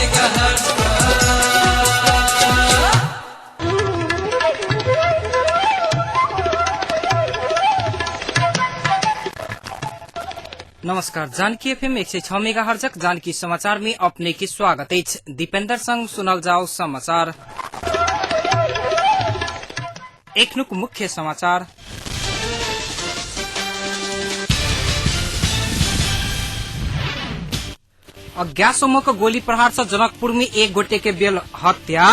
Megahertz पर। नमस्कार, Janaki FM 106 mega हर्जक Janaki समाचार में अपने के स्वागत अछि। दीपेंद्र संग सुनल जाओ समाचार। एखनुक मुख्य समाचार। अज्ञात समूहक गोली प्रहार से जनकपुर में एक गोटे के भेल हत्या।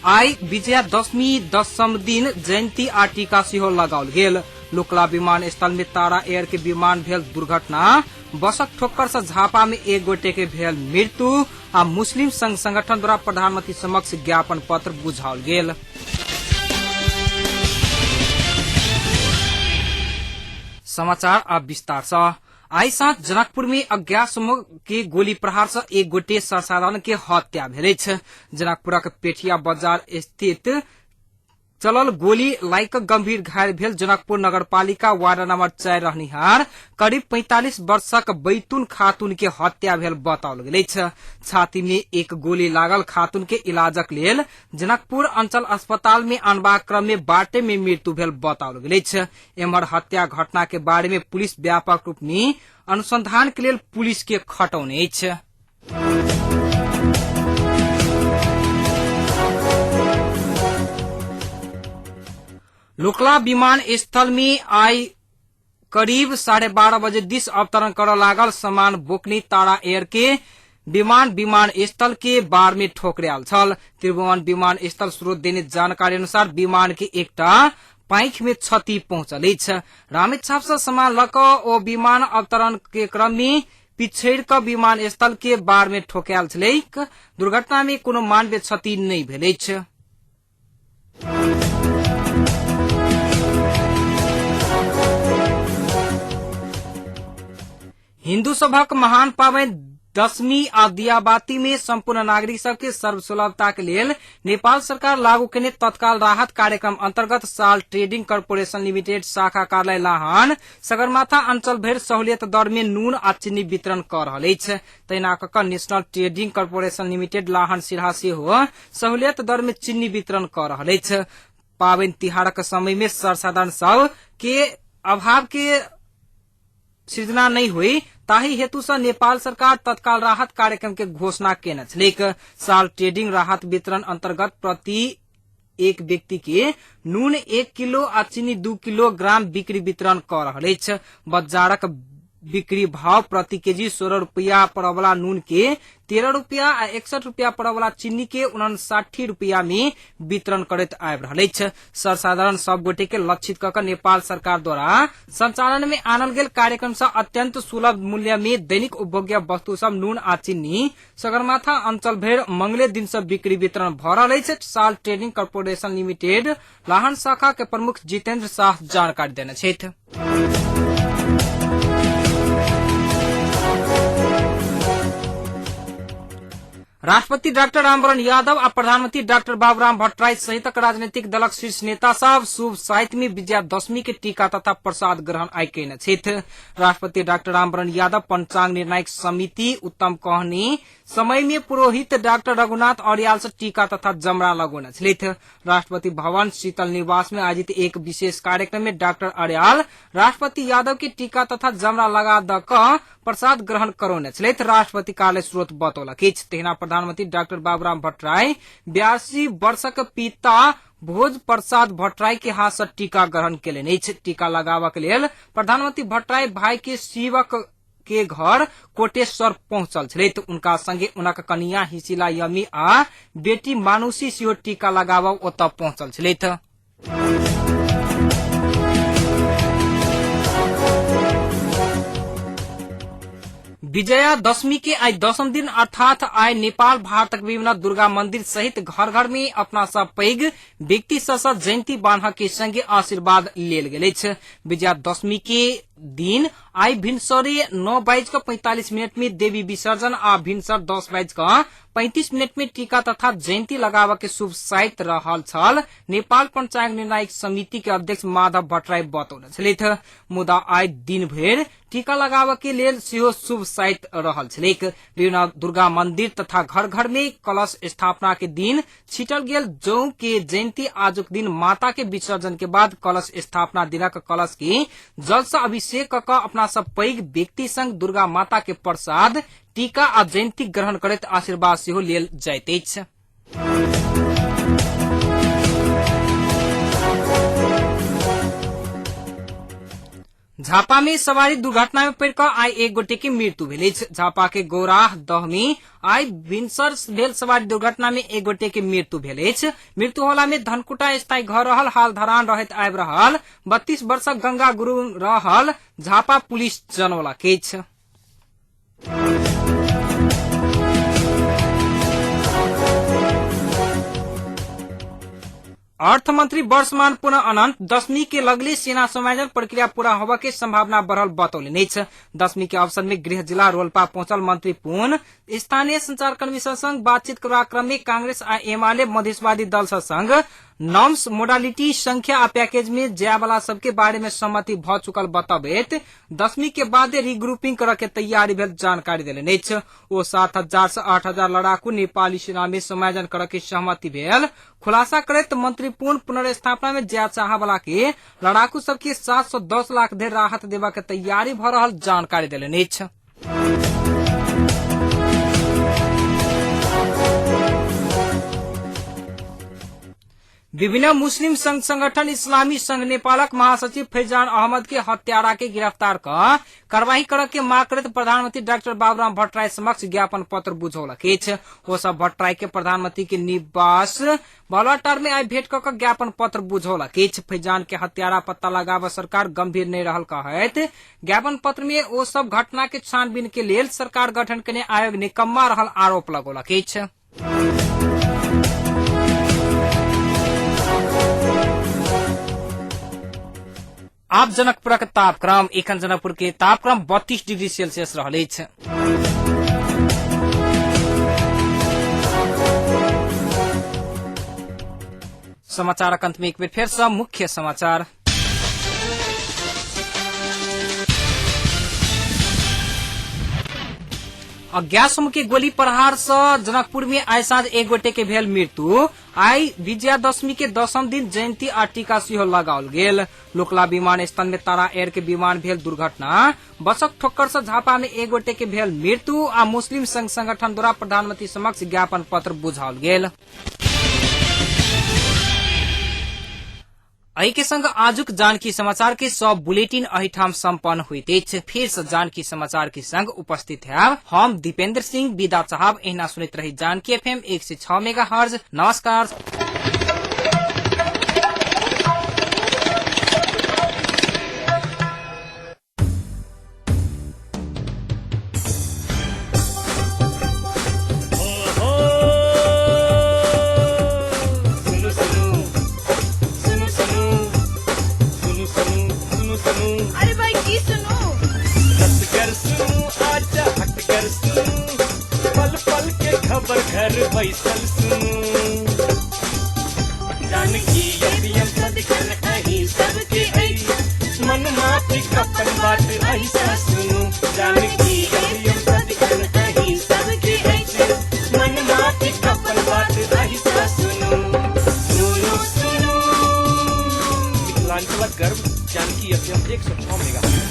आइ विजयादशमी दसम दिन जयंती आ टीका सेहो लगाओल गेल। लोकला विमानस्थल में तारा एयर के विमान भेल दुर्घटना। बसक ठोक्कर से झापा में एक गोटे के भेल मृत्यु आ मुस्लिम संघ संगठन द्वारा प्रधानमंत्री समक्ष ज्ञापन पत्र बुझाओल गेल। समाचार आ विस्तार सँ। आइ साँझ जनकपुर में अज्ञात समूह के गोली प्रहार से एक गोटे सर्वसाधारण के हत्या भेल अछि। जनकपुरक पेठिया बाजार स्थित चलल गोली लाइक गंभीर घायल भेल जनकपुर नगरपालिका वार्ड नंबर 4 रहनिहार करीब 45 वर्षक बैतून खातून के हत्या भेल बताओल गेल अछि। छाती में एक गोली लागल खातून के इलाजक लेल जनकपुर अंचल अस्पताल में अनबाक क्रम में बाटे में मृत्यु भेल बताओल गेल अछि। एम्हर हत्या घटना के बारे में पुलिस व्यापक रूप में अनुसंधान के लेल पुलिस के खटौने अछि। लोकला विमान स्थल में आई करीब 12:30 बजे दिस अवतरण करऽ लागल सामान बोकनी तारा एयर के विमान विमान स्थल के बार में ठोकरायल छल। त्रिभुवन विमान स्थल स्रोत देने जानकारी अनुसार विमान के एकटा पाँखि में क्षति पहुंचल अछि। रामेछाप से सामान लऽ कऽ ओ विमान अवतरण के क्रम में पिछड़ि कऽ विमान स्थल के बार में ठोकायल छलैक। दुर्घटना में कोनो मानवीय क्षति नहि भेल अछि। हिन्दू सभक महान पाबनि दशमी आ दियाबाती में संपूर्ण नागरिक सबके सर्वसुलभता के लेल नेपाल सरकार लागू केने तत्काल राहत कार्यक्रम अंतर्गत साल ट्रेडिंग कॉर्पोरेशन लिमिटेड शाखा कार्यालय लाहन सगरमाथा अंचल भरि सहूलियत दर में नून आ चीनी वितरण क रहल अछि। तहिना क क national trading corporation limited Lahan Siraha सेहो सहूलियत दर में चीनी वितरण क रहल अछि। पाबनि तिहारक समय में सर्वसाधारण सब के अभाव के सृजना नहि हुई ताहि हेतु सँ नेपाल सरकार तत्काल राहत कार्यक्रम के घोषणा केने छलैक। साल ट्रेडिंग राहत वितरण अंतर्गत प्रति एक व्यक्ति के नून 1 किलो आ चीनी 2 किलोग्राम बिक्री वितरण क रहल अछि। बाजारक बिक्री भाव प्रति केजी 16 रुपया पड़वला नून के 13 रुपया आ 61 रुपया पड़वला चीनी के 59 रुपया में वितरण करैत आबि रहल अछि। सर्वसाधारण सब गोटे के लक्षित क क नेपाल सरकार द्वारा संचालन में आनल गेल कार्यक्रम सँ अत्यंत सुलभ मूल्य में दैनिक उपभोग्य वस्तु सब नून आ चीनी सगरमाथा अंचल भरि मंगले दिन सँ बिक्री वितरण भ रहल अछि। साल ट्रेडिंग कॉर्पोरेशन लिमिटेड लाहन शाखा के प्रमुख जितेंद्र शाह जानकारी देने छथि। राष्ट्रपति डाक्टर रामवरण यादव आ प्रधानमंत्री डाक्टर बाबूराम भट्टराई सहितक राजनीतिक दलक शीर्ष नेता सब शुभ साहित्य में विजयादशमी के टीका तथा प्रसाद ग्रहण आइ कयने छथि। राष्ट्रपति डाक्टर रामवरण यादव पंचांग निर्णायक समिति उत्तम कहनी समय में पुरोहित डाक्टर रघुनाथ अर्याल से टीका तथा जमरा लगौने छलथि। राष्ट्रपति भवन शीतल निवास में आयोजित एक विशेष कार्यक्रम में डाक्टर अर्याल राष्ट्रपति यादव के टीका तथा जमरा लगा द क प्रसाद ग्रहण करौने छलथि। राष्ट्रपति कार्यालय स्रोत बतौलक अछि। तहिना प्रधानमंत्री डाक्टर बाबूराम भट्टराई 82 वर्षक पिता भोज प्रसाद भट्टराई के हाथ से टीका ग्रहण केलनि अछि। टीका लगाबऽ के लेल प्रधानमंत्री भट्टराई भाई के शिवक के घर कोटेश्वर पहुंचल छलथि। उनका संगे उनक कनिया हिसिला यमी आ बेटी मानुषी सेहो टीका लगाबऽ ओतऽ पहुंचल छलथि। विजयादशमी के आइ दसम दिन अर्थात आइ नेपाल भारतक विभिन्न दुर्गा मंदिर सहित घर घर में अपना सब पैघ व्यक्ति सब जयंती बान्ह के संगे आशीर्वाद लेल गेल अछि। विजयादशमी के दिन आइ भिनसरे 9:45 में देवी विसर्जन आ भिनसर 10:35 में टीका तथा जयंती लगाव के शुभ साइत रहल छल। नेपाल पंचांग निर्णायक समिति के अध्यक्ष माधव भट्टराई बतौने छलथि। मुदा आइ दिन भरि टीका लगाव के लेल सेहो शुभ साइत रहल छलैक। विभिन्न दुर्गा मंदिर तथा घर घर में कलश स्थापना के दिन छिटल गेल जौ के जयंती आजुक दिन माता के विसर्जन के बाद कलश स्थापना दिनक कलश के जल से अभिषेक क अपना सब पैघ व्यक्ति संग दुर्गा माता के प्रसाद टीका आ जयंती ग्रहण करैत आशीर्वाद सेहो लेल जाइत अछि। झापा में सवारी दुर्घटना में पड़ि कऽ आइ एक गोटे के मृत्यु भेल अछि। झापा के गौराह दह में आइ भिनसर भेल सवारी दुर्घटना में एक गोटे के मृत्यु भेल अछि। मृत्यु होला में धनकुटा स्थायी घर रहल हाल धरान रहैत आबि रहल 32 वर्षक गंगा गुरु रहल झापा पुलिस जनौलक अछि। अर्थमंत्री वर्षमान पुनः अनंत दशमी के लगले सेना समायोजन प्रक्रिया पूरा होबय के संभावना बढ़ल बतौलनि अछि। दशमी के अवसर में गृह जिला रोल्पा पहुंचल मंत्री पुन स्थानीय संचारकर्मी सब संग बातचीत करबाक क्रम में कांग्रेस आ एमाले मधेशवादी दल सब संग नॉर्म्स मोडालिटी संख्या आ पैकेज में जाय वाला सबके बारे में सहमति भ चुकल बतबैत दशमी के बादे रिग्रुपिंग करऽ के तैयारी भेल जानकारी देलनि अछि। ओ 7,000 से 8,000 लड़ाकू नेपाली सेना में समायोजन करऽ के सहमति भेल खुलासा करैत मंत्री पुन पुनर्स्थापना में जाय चाहऽ वाला के लड़ाकू सबके 710 लाख धरि राहत देबऽ के तैयारी भ रहल जानकारी देलनि अछि। विभिन्न मुस्लिम संघ संगठन इस्लामी संघ नेपालक महासचिव फैजान अहमद के हत्यारा के गिरफ्तार क कार्रवाई करऽ के मांग करैत प्रधानमंत्री डाक्टर बाबूराम भट्टराई समक्ष ज्ञापन पत्र बुझौलक अछि। ओ सब भट्टराई के प्रधानमंत्री के निवास बालुवाटार में आइ भेंट क ज्ञापन पत्र बुझौलक अछि। फैजान के हत्यारा पत्ता लगाबऽ सरकार गंभीर नहि रहल कहैत ज्ञापन पत्र में ओ सब घटना के छानबीन के लेल सरकार गठन केने आयोग निकम्मा रहल आरोप लगौलक अछि। आब जनकपुरक तापक्रम। एखन जनकपुर के तापक्रम 32 डिग्री सेल्सियस रहल अछि। समाचारक अंत में एक बेर फेर सँ मुख्य समाचार। अज्ञात समूह के गोली प्रहार से जनकपुर में आइ साँझ एक गोटे के भेल मृत्यु। आइ विजयादशमी के दसम दिन जयंती आ टीका सेहो लगाओल गेल। लोकला विमानस्थल में तारा एयर के विमान भेल दुर्घटना। बसक ठोक्कर से झापा में एक गोटे के भेल मृत्यु आ मुस्लिम संघ संगठन द्वारा प्रधानमंत्री समक्ष ज्ञापन पत्र बुझाओल गेल। एहि के संग आजुक जानकी समाचार के सब बुलेटिन एहिठाम संपन्न होइत अछि। फेर से जानकी समाचार के संग उपस्थित हैब हम दीपेंद्र सिंह विदा चाहब। एहिना सुनैत रही जानकी एफएम 106 मेगा हर्ज। नमस्कार। सुनु सुनु सुनु सुनु सुनु सुनु सुनु सुनु। अरे भाई की सुनू? रसगर सुनु आजा हटकर सुनु, पल पल के खबर घर बैसल सुनु। जानकी एफएम सदिखन अहीं सबके अछि, मन माफिक अपन बात ऐसा सुनु। जानकी एफएम सदिखन अहीं सबके अछि, मन माफिक अपन बात ऐसा सुनु। सुनु सुनु मिथिलांचलक गर्व जानकी एफएम 106 मेगा।